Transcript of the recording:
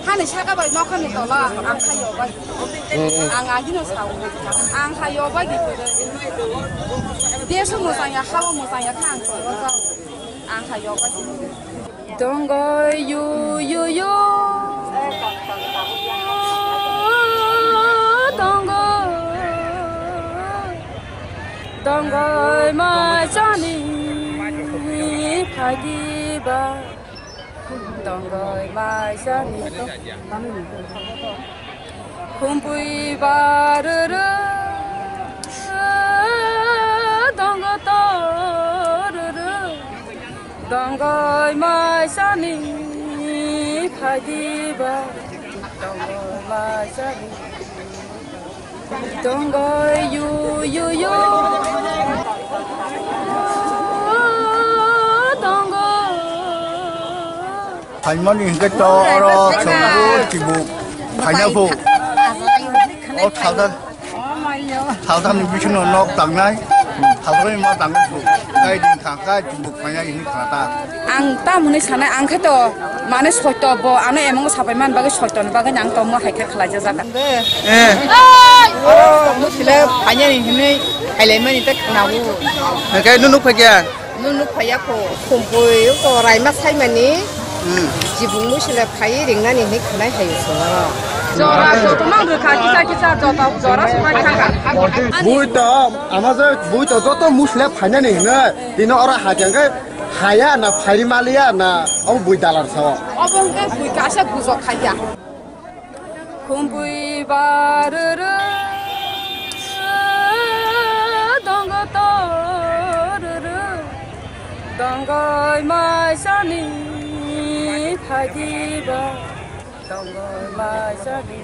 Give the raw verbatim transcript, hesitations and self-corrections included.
Hani saka bai nokhani tola ang khayo bai. Ang agino sao. Ang khayo bai di kore. Desu mo sanya, hawa mo sanya kha ang khayo bai. Ang khayo bai. Dongoi yu yu yu. Dongoi. Dongoi mai chani phai di ba. Dongoi mai chani. Khumpui baruru. Dongo toruru. Dongoi mai chani phai di ba. Dongoi mai chani. Dongoi yu yu yu. Dongoi. Phaimani hingke to oro chwng bo tibuk phaina bo. O thalda, thalda ni bisingo nok tangnai, thalda ni ma tangnai bo. Kai din thangka tibuk phaina hini khata. Ang tamoni sanai, ang khe to mane soito bo, ano emongo sapai man bagwi soito ni bagwi ang tomo hai khe khlai jajak. Eh. Oro musile phainani hinwi khailaimani tei khnawo. Hingke nunu phaiya? Nunu phaiya kho, khumpui ko raima saimani. Hmm. Jibung musile phai ringnani hinwi khnai hai songoro. Jora joto mang rwkha, kisa kisa joto jora songna thangkha. Bui to, ama je bui to joto musile phainani hinwi. Tini oro hakhe haya na phairi maliya na obo bui dalar sao. Obo hwnkhe bui kaisa gujok khaiya. Khumpui baruru dongo toruru dongoi maisani phai di ba dongoi maisani.